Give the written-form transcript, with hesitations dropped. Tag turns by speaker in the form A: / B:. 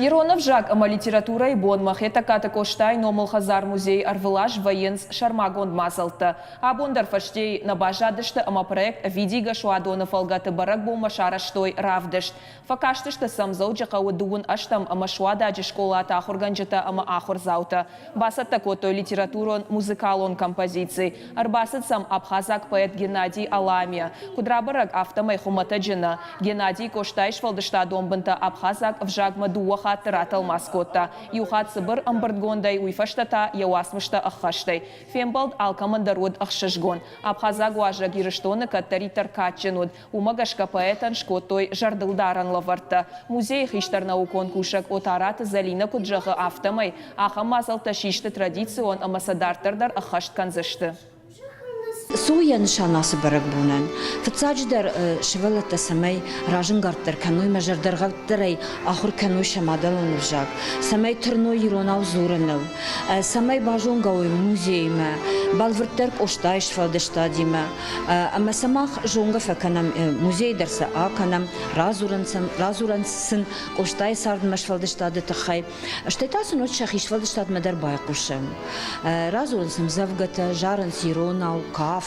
A: Ирон ӕвзаг ӕмӕ литературӕйы бонмӕ Хетӕгкаты Къостайы номыл хӕдзар-музейы ӕрвылаз вӕййынц сӕрмагонд мадзӕлттӕ. Абон дӕр фӕстейы нӕ баззадысты ӕмӕ проект Ӕвидигӕ суадоны фӕлгӕты бӕрӕгбонмӕ сарӕзтой равдыст. Фӕкастысты сӕм Дзӕуджыхъӕуы дыууын ӕстӕм ӕмӕ Суададжы скъолаты ахуыргӕнджытӕ ӕмӕ ахуырдзаутӕ. Бацӕттӕ кодтой литературон-музыкалон композици. Ӕрбацыд сӕм абхазаг поэт Геннадий Аламия. Куыд рабӕрӕг, афтӕмӕй хуымӕтӕджы нӕ. Геннадий Къостайы сфӕлдыстадон бынтӕ абхазаг ӕвзагмӕ дыууӕ хатты ратӕлмац кодта. Иу хатт цыбыр ӕмбырдгондӕй, уый фӕстӕ та йӕ уацмыстӕ ӕххӕстӕй. Фембӕлд алкӕмӕн дӕр уыд ӕхсызгон. Абхазаг уазӕг Ирыстоны кӕддӕриддӕр кадджын уыд. Уымӕ гӕсгӕ поэтӕн скодтой зӕрдылдарӕн лӕвӕрттӕ. Музейы хистӕр наукон кусӕг Отараты Зӕлинӕ куыд зӕгъы, афтӕмӕй ахӕм мадзӕлттӕ систы традицион ӕмӕ сӕ дарддӕр дӕр ӕххӕст кӕндзысты.
B: Цы у йӕ нысан ацы бӕрӕгбонӕн? Фыццаджыдӕр, сывӕллӕттӕ цӕмӕй разӕнгарддӕр кӕной мӕ зӕрдӕргъӕвддӕрӕй ахуыр кӕной сӕ мадӕлон ӕвзаг, цӕмӕй тырной иронау дзурыныл, цӕмӕй базонгӕ уой музеймӕ, бӕлвырддӕр Къостайы сфӕлдыстадимӕ, Ӕмӕ сӕ мах зонгӕ фӕкӕнӕм, музейы дӕр сӕ акӕнӕм, радзурӕн сын Къостайы цардмӕ сфӕлдыстады тыххӕй. Стӕй та сын уӕд сӕхи сфӕлдыстадмӕ дӕр байхъусӕм. Радзурынц ӕмдзӕвгӕтӕ, зарынц иронау, кафынц.